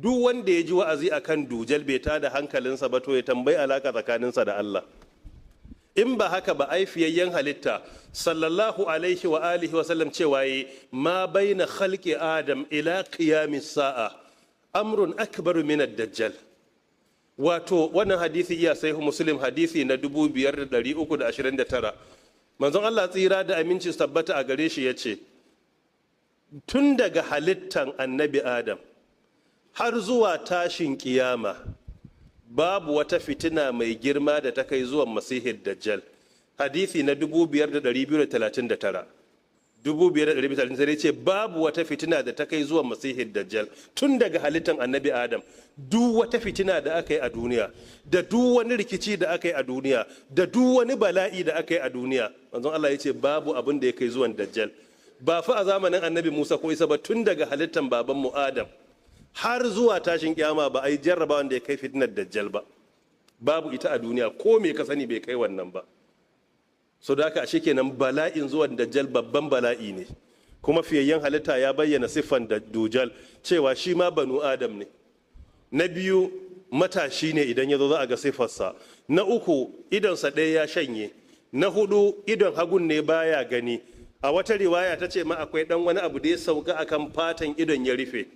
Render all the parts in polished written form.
Duk wanda ya ji wa'azi akan Dujal bai tada hankalinsa ba, to ya tambayi alaka tsakaninsa da Allah. In ba haka ba, ai fiyayyen halitta sallallahu alaihi wa alihi wa sallam cewa yi ma baina khalqi Adam ila qiyamis sa'a amrun akbaru min ad-Dajjal. Wato wannan hadisi iya Sahih Muslim, hadisi na 5329. Manzon Allah, tsira da aminci su tabbata a gare shi, yace tun daga halittan Annabi Adam har zuwa tashin kiyama babu wata fitina mai girma da ta kai zuwan Masihin Dajjal. Hadisi na 5239, 5239 ce babu wata fitina da ta kai zuwan Masihin Dajjal. Tun daga halittan Annabi Adam, duk wata fitina da aka yi a duniya, da duk wani rikici da aka yi a duniya, da duk wani bala'i da aka yi a duniya, manzon Allah ya ce babu abin da ya kai zuwan Dajjal. Ba fa a zamanin Annabi Musa ko Isa ba, tun daga halittan babanmu Adam har zuwa tashin kiyama ba a yi jarraba wanda ya kai fitinar Dajjal ba. Babu ita a duniya. Ko me ka sani bai kai wannan ba. So da haka ashe kenan bala'in zuwan Dajjal babban bala'i ne. Kuma fiyayyen halitta ya bayyana siffan da Dujal, cewa shi ma banu Adam ne. Na biyu, matashi ne idan ya zo za a ga siffarsa. Na uku, idonsa ɗaya ya shanye. Na hudu, idon hagun ne baya gani. A wata riwaya ta ce ma akwai ɗan wani abu da ya sauka akan fatan idon ya rufe.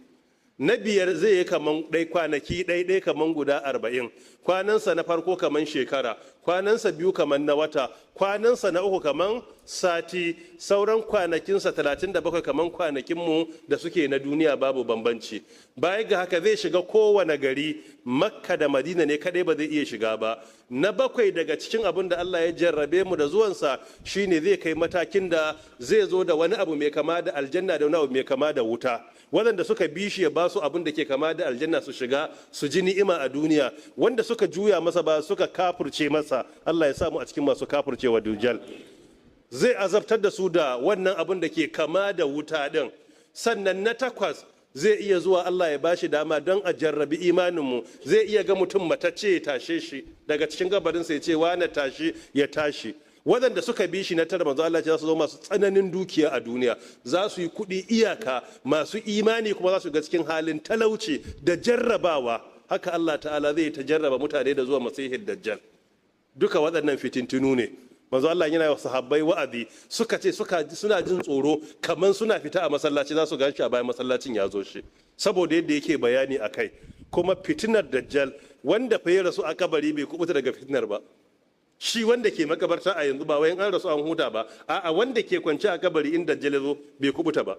Na biyar, zai yi kaman ɗai kwanaki ɗai ɗai kaman guda 40. Kwanansa na farko kaman shekara, kwanansa biyu kaman na wata, kwanansa na uku kaman sati, sauran kwanakinsa 37 kaman kwanakinmu da suke na duniya, babu bambanci. Baya ga haka, zai shiga kowane gari, Makka da Madina ne kadai ba zai iya shiga ba. Na bakwai, daga cikin abin da Allah ya jarrabe mu da zuwansa shine zai kai matakin da zai zo da wani abu mai kama da aljanna da wani abu mai kama da wuta. Waɗanda suka bi shi, ya ba su abin da ke kama da aljanna su shiga su ji ni'ima a duniya. Wanda suka juya masa ba, suka kafurce masa, Allah ya sa mu a cikin masu kafurcewa Dujal, zai azabtar da su da wannan abin da ke kama da wuta din. Sannan na takwas, zai iya zuwa, Allah ya bashi dama don a jarrabi imaninmu, zai iya ga mutum matacce ya tashe shi daga cikin kabarinsa, ya ce, "Wane, tashi," ya tashi. Waɗanda suka bi shi, na tara, manzo Allah ce za su zo masu tsananin dukiya a duniya, za su yi kuɗi iyaka. Masu imani kuma za su ga cikin halin talauci da jarrabawa. Haka Allah ta'ala zai ta jarraba mutane da zuwa Masihin Dajjal. Duka waɗannan fitintunu ne. Manzo Allah yana wa sahabbai wa'azi, suka ce suna jin tsoro kamar suna fita a masallaci za su gan shi a bayan masallacin ya zo shi, saboda yadda yake bayani a kai. Kuma fitinar Dajjal, wanda fa ya rasu a kabari bai kubuta daga fitinar ba. Shi wanda ke makabarta a yanzu, ba wai an rasu an huta ba, a'a, wanda ke kwance a kabari, in Dajjal ya zo bai kubuta ba.